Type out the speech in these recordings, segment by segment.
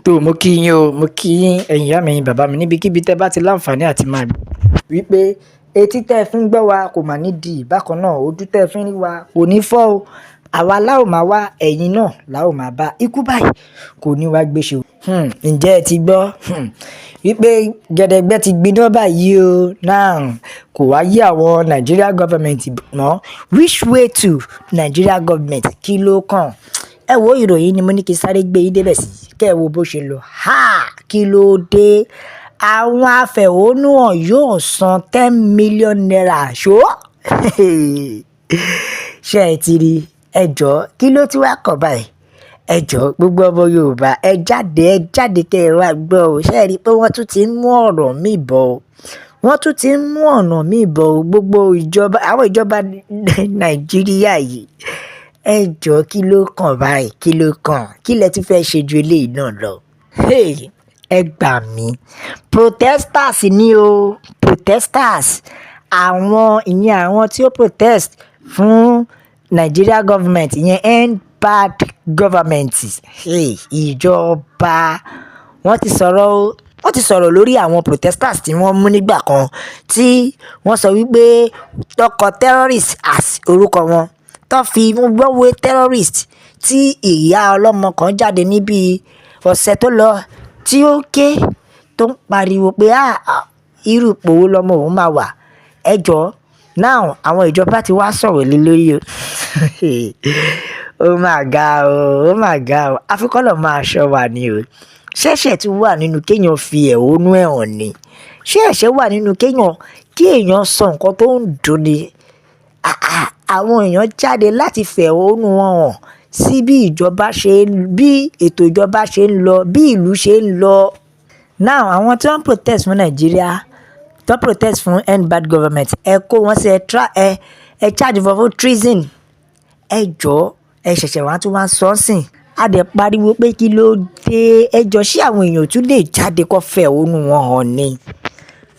Tó mo kí yín o, mo kí yín ẹ̀yin ìyá mi, ẹ̀yin bàbá mi níbikíbi tẹ́ bá ti láǹfààní àti máa wípé etí tẹ́ fi ń gbọ́ wa kò mà ní di bákan náà, ojú tẹ́ fi ń rí wa kò ní fọ́ o. Àwa la ó máa wá, ẹ̀yin náà la ó máa bá. Ikú báyìí kò ní wá gbéṣe o. Ǹjẹ́ ẹ ti gbọ́ wípé gẹdẹgbẹ́ ti gbiná báyìí o? Now kò wá yé àwọn Nigeria government mọ́. Which way to Nigeria government? Kí ló kàn? Ẹ wo ìròyìn ni mo ní kí n sáré gbé yín débẹ̀ sí, kẹ́ ẹ wo bó ṣe lọ. Ha! Kí ló dé? Àwọn afẹ̀hónúhàn yóò san ₦10 million ṣó. Ṣé ẹ ti rí? Ẹ jọ̀ọ́, kí ló tún wá kàn báyìí? Ẹ jọ̀ọ́, gbogbo ọmọ Yorùbá, ẹ jáde, ẹ jáde kẹ́ ẹ wá gbọ́ o. Ṣé ẹ rí i pé wọ́n tún ti ń mú ọ̀rọ̀ míì bọ̀ o? Wọ́n tún ti ń mú ọ̀nà míì bọ̀ o. Gbogbo ìjọba, àwọn ìjọba Nàìjíríà yìí, ẹ jọ̀ọ́, kí ló kàn báyìí? Kí ló kàn? Kí lẹ tún fẹ́ ṣe ju eléyìí náà lọ? Hey, ẹ gbà mí. Protesters ni o, protesters. Àwọn ìyẹn, àwọn tí ó protest fún Nigeria government, ìyẹn End Bad Government. Hey, ìjọba wọ́n ti sọ̀rọ̀ o. Wọ́n ti sọ̀rọ̀ lórí àwọn protesters tí wọ́n mú nígbà kan, tí wọ́n sọ wípé tọkọ terrorist as orúkọ wọn, tó fi wọ́n wé terrorist, tí ìyá ọlọ́mọ kan jáde níbi ọ̀sẹ̀ tó lọ, tí ó ké, tó ń pariwo pé, "Ah, irú ipò wo lọmọ òun máa wà?" Ẹ jọ̀ọ́, now àwọn ìjọba ti wá sọ̀rọ̀ lé lórí o. Ó mà ga o, ó mà ga o. Àfi k'Ọlọ́run máa ṣọ́ wa ni o. Ṣẹ̀ṣẹ̀ tún wà nínú kéèyàn fi ẹ̀hónú ẹ̀ hàn ni? Ṣé ẹ̀ṣẹ̀ wà nínú kéèyàn kí èèyàn sọ nǹkan tó ń dùn ni? Àwọn èèyàn jáde láti fẹ̀hónú wọn hàn sí bí ìjọba ṣe, bí ètò ìjọba ṣe ń lọ, bí ìlú ṣe ń lọ. Now àwọn tí wọ́n protest fún Nàìjíríà, tó protest fún End Bad Government, ẹ kó wọn sí, ẹ tra ẹ ẹ charge wọn fún treason. Ẹ jọ̀ọ́, ẹ ṣẹ̀ṣẹ̀ wá tún wá sọ sìn. A dẹ̀ pariwo pé kí ló dé? Ẹ jọ̀ọ́, ṣé àwọn èèyàn tún lè jáde kó fẹ̀hónú wọn hàn ni?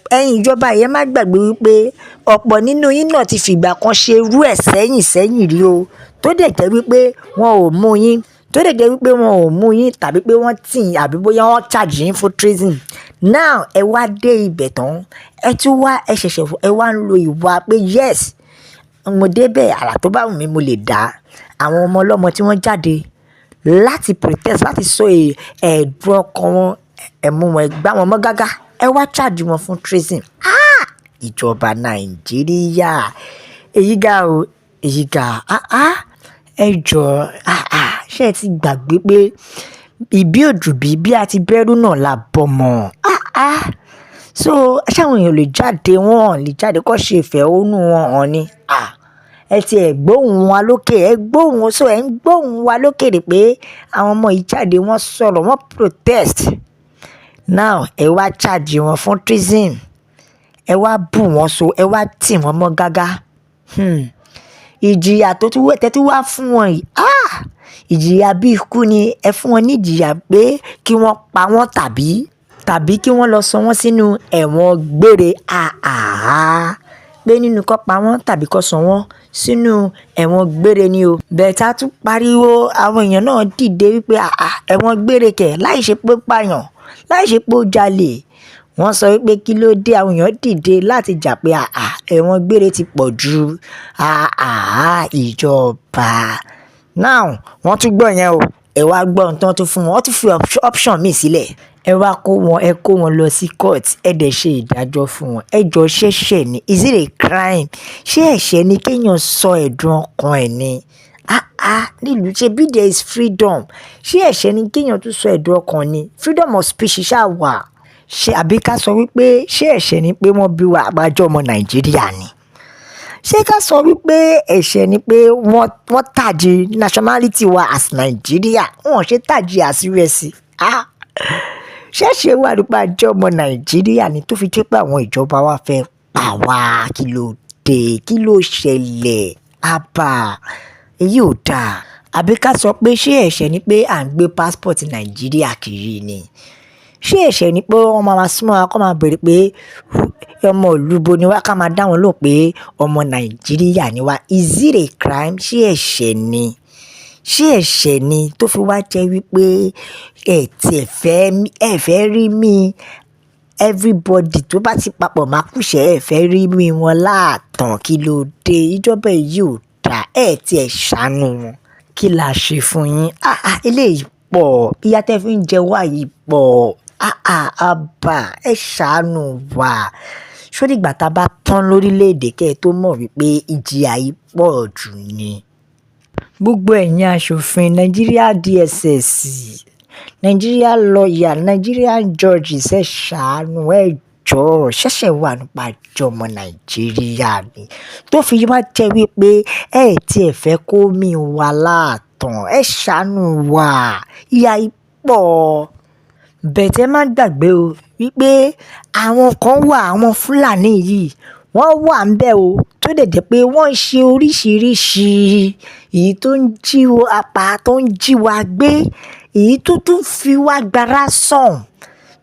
Ẹ̀yin ìjọba yẹn, má gbàgbé wípé ọ̀pọ̀ nínú yín náà ti fìgbà kan ṣe irú ẹ̀ sẹ́yìn sẹ́yìn rí o, tó dẹ̀ jẹ́ wípé wọn ò mú yín, tó dẹ̀ jẹ́ wípé wọn ò mú yín, tàbí pé wọ́n tì yín, àbí bóyá wọ́n charge yín fún treason. Now ẹ wá dé ibẹ̀ tán, ẹ tún wá, ẹ ṣẹ̀ṣẹ̀ ẹ wá ń lo ìwà pé yes, mo débẹ̀, àrà tó bá wù mí mo lè dá. Àwọn ọmọ ọlọ́mọ tí wọ́n jáde láti protest, láti sọ ẹ̀dùn ọkàn wọn, ẹ mú wọn, ẹ gbá wọn mọ́ gágá, ẹ wá charge wọn fún treason. Ah! Ìjọba Nàìjíríà, èyí ga o, èyí ga. Ah ah, ẹ jọ̀ọ́, ah ah, ṣé ẹ ti gbàgbé pé ìbí òdùbí bí a ti bẹ́rù náà la bọ́mọ? Ah ah, so ṣé àwọn èèyàn lè jáde? Wọn lè jáde kó ṣe ìfẹ̀hónú wọn hàn ni? Ah, ẹ ti ẹ̀ gbóhùn wa lókè, ẹ gbóhùn, so ẹ ń gbóhùn wa lókè rè pé àwọn ọmọ yìí jáde, wọ́n sọ̀rọ̀, wọ́n protest. Now ẹ wá charge wọn fún treason, ẹ wá bù wọ́n so, ẹ wá tì wọ́n mọ́ gágá. Ìjìyà tó tún tẹ́ tún wá fún wọn yìí, ah, ìjìyà bí ikú ni. Ẹ fún wọn ní ìjìyà pé kí wọ́n pa wọ́n tàbí kí wọ́n lọ sọ wọ́n sínú ẹ̀wọ̀n gbére. Àhàhà, pé nínú kó pa wọ́n tàbí kó sọ wọ́n sínú ẹ̀wọ̀n gbére ni o. Bẹ́ẹ̀ tá tún pariwo, àwọn èèyàn náà dìde wípé àà, ẹ̀wọ̀n gbére kẹ̀, láì ṣe pé pààyàn, láì ṣe pé ó jalè. Wọ́n sọ wípé kí ló dé? Àwọn èèyàn dìde láti jà pé àà, ẹ̀wọ̀n gbére ti pọ̀ ju. Àà, ìjọba, now wọ́n tún gbọ́ yẹn o. Ẹ wá gbọ́ ohun tí wọ́n tún fún wọn. Wọ́n tún fi option míì sílẹ̀. Ẹ wá kó wọn, ẹ kó wọn lọ sí court, ẹ dẹ̀ ṣe ìdájọ́ fún wọn. Ẹ jọ, ṣẹ̀ṣẹ̀ ni? Is it a crime? Ṣé ẹ̀ṣẹ̀ ni kéèyàn sọ ẹ̀dùn ọkàn ẹ̀ ni? Ah ah, nílùú ṣe bí there is freedom, ṣé ẹ̀ṣẹ̀ ni kéèyàn tún sọ ẹ̀dùn ọkàn ni? Freedom of speech ṣáà wà. Ṣé àbí ká sọ wípé ṣé ẹ̀ṣẹ̀ ni pé wọ́n bí wa àgbájọ ọmọ Nàìjíríà ni? Ṣé ká sọ wípé ẹ̀ṣẹ̀ ni pé wọ́n tag nationality wa as Nàìjíríà, wọ́n ṣe tag as USA? Ah, ṣẹ̀ṣẹ̀ wà nípa àjọ ọmọ Nàìjíríà ni tó fi jẹ́ pé àwọn ìjọba wa fẹ́ pa wá? Kí ló dé? Kí ló ṣẹlẹ̀? Àbá èyí ò dáa. Àbí ká sọ pé ṣé ẹ̀ṣẹ̀ ni pé à ń gbé passport Nàìjíríà kiri ni? Ṣé ẹ̀ṣẹ̀ ni pé wọ́n máa súnmọ́ wa kó máa béèrè pé ọmọ ìlú bo ni wá, ká máa dá wọn lóhùn pé ọmọ Nàìjíríà ni wá? Is it a crime? Ṣé ẹ̀ṣẹ̀ ni? Ṣé ẹ̀ṣẹ̀ ni tó fi wá jẹ́ wípé ẹ tí ẹ fẹ́, ẹ fẹ́ rí mi, everybody tó bá ti papọ̀ máa kúṣẹ̀, ẹ fẹ́ rí mi wọn láàtàn? Kí ló dé? Ìjọba yìí ò dáa, ẹ tí ẹ ṣàánú wọn. Kí la ṣe fún yín? Ah ah, eléyìí pọ̀. Ìyà tẹ fi ń jẹ wá yìí pọ̀. Ah ah, àbá, ẹ ṣàánú wa. Ṣó dìgbà tá a bá tán lórílẹ̀ èdè kí ẹ tó mọ̀ wípé ìjìyà yìí pọ̀ jù ni? Gbogbo ẹ̀yin aṣòfin Nigeria, DSS, Nigeria lawyer, Nigerian judges, ẹ ṣàánú, ẹ jọ̀ọ́. Ṣẹ̀ṣẹ̀ wà nípa ìjọmọ Nàìjíríà ni tó fi wá jẹ́ wípé ẹ tí ẹ fẹ́ kó mi wá láàtàn? Ẹ ṣàánú wa, ìyà yìí pọ̀. But ẹ má gbàgbé o wípé àwọn kan wà, àwọn Fúlàní yìí, wọ́n wà níbẹ̀ o, tó dẹ̀ jẹ́ pé wọ́n ń ṣe oríṣìíríṣìí, èyí tó ń jí wa pa, tó ń jí wa gbé, èyí tó tún fi wá gba ransom,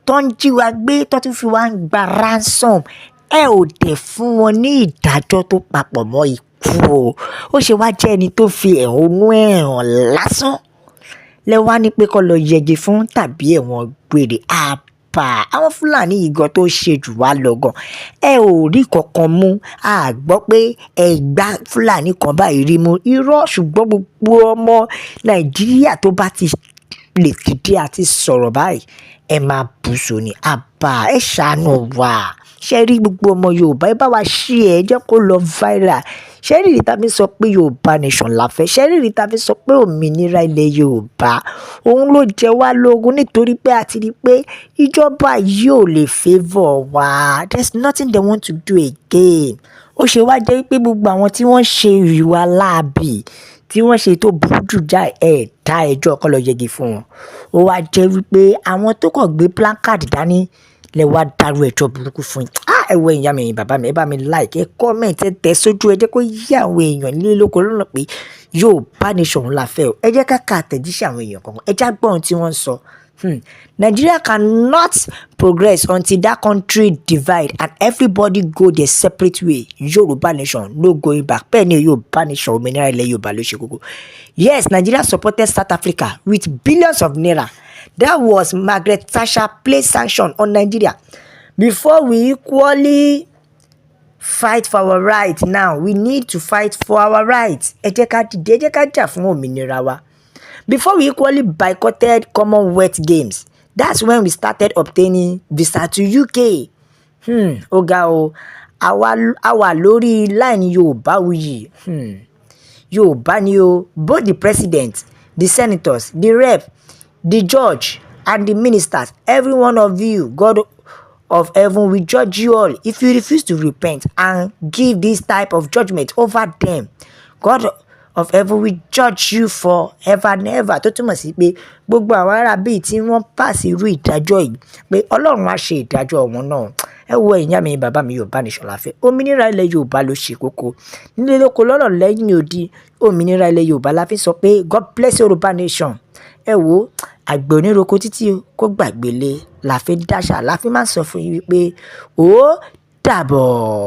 tó ń jí wa gbé, tó tún fi wá gba ransom. Ẹ ò dẹ̀ fún wọn ní ìdájọ́ tó papọ̀ mọ́ ikú o. Ó ṣe wá jẹ́ ẹni tó fi ẹ̀hónú ẹ̀ hàn lásán lẹ wá ní pé kó lọ yẹgi fún tàbí ẹ̀wọ̀n gbére? Àbá, àwọn Fúlàní yìí gan tó ṣe jù wá lọ gan, ẹ ò rí kankan mú. A gbọ́ pé ẹ gbá Fúlàní kan báyìí rí mú. Irọ́. Ṣùgbọ́n gbogbo ọmọ Nàìjíríà tó bá ti lè dìde àti sọ̀rọ̀ báyìí, ẹ máa bùsọ̀ ní. Àbá, ẹ ṣàánú wa. Ṣé rí gbogbo ọmọ Yorùbá, ẹ bá wa share ẹ, jẹ́ kó lọ viral. Ṣé rí ìdí tá fi sọ pé Yorùbá nation la fẹ́? Ṣé rí ìdí tá fi sọ pé òmìnira ilẹ̀ Yorùbá òun ló jẹ wá lógún? Nítorí pé a ti rí pé ìjọba yìí ò lè favour wa. There's nothing they want to do again. Ó ṣe wá jẹ́ pé gbogbo àwọn tí wọ́n ṣe ìwà láabi, tí wọ́n ṣe tó burú jù jáì, ẹ̀ dá ẹjọ́ kó lọ yẹgi fún wọn. Ó wá jẹ́ wípé àwọn tó kàn gbé placard dání lẹ wá dárú ẹjọ́ burúkú fún yín. Ah, ẹ wo, ìyá mi, bàbá mi, ẹ bá mi like, ẹ comment, ẹ tẹ̀ sójú, ẹ jẹ́ kó yé àwọn èèyàn nílé lóko lọ́nà pé Yorùbá nation la fẹ́ o. Ẹ jẹ́ ká ka àtẹ̀jíṣẹ́ àwọn èèyàn kọ̀ọ̀kan, ẹ já gbọ́ ohun tí wọ́n ń sọ. Nigeria cannot progress until that country divide and everybody go their separate way. Yoruba nation, no going back. Bẹ́ẹ̀ ni, Yorùbá nation, òmìnira ilẹ̀ Yorùbá ló ṣe kókó. Yes, Nigeria supported South Africa with billions of naira. That was Margaret Thatcher placed sanction on Nigeria. Before we equally fight for our right now, we need to fight for our right. Ẹ jẹ́ ká dìde, ẹ jẹ́ ká jà fún òmìnira wa. Before we equally boycotted Commonwealth Games, that's when we started obtaining visa to UK. Ó ga o. Àwa wà lórí line Yorùbáwùyí. Yorùbá ni o. Both the president, the senators, the rep, the judge and the ministers, every one of you, God of heaven will judge you all if you refuse to repent and give this type of judgment over them. God of heaven will judge you for ever and ever. Tó túmọ̀ sí pé gbogbo àwọn ará bíi tí wọ́n pass irú ìdájọ́ yìí, pé Ọlọ́run á ṣe ìdájọ́ wọn náà. Ẹ wo, ìyá mi, bàbá mi, Yorùbá nation la fẹ́. Òmìnira ilẹ̀ Yorùbá ló ṣe kókó. Nílé lóko lọ́nà lẹ́yìn odi, òmìnira ilẹ̀ Yorùbá la fi sọ pé God bless Yorùbá nation. Ẹ wo, àgbẹ̀ oníroko títí kó gbàgbélé la fi ń dáṣà, la fi máa ń sọ fún yín wípé ó dàbọ̀.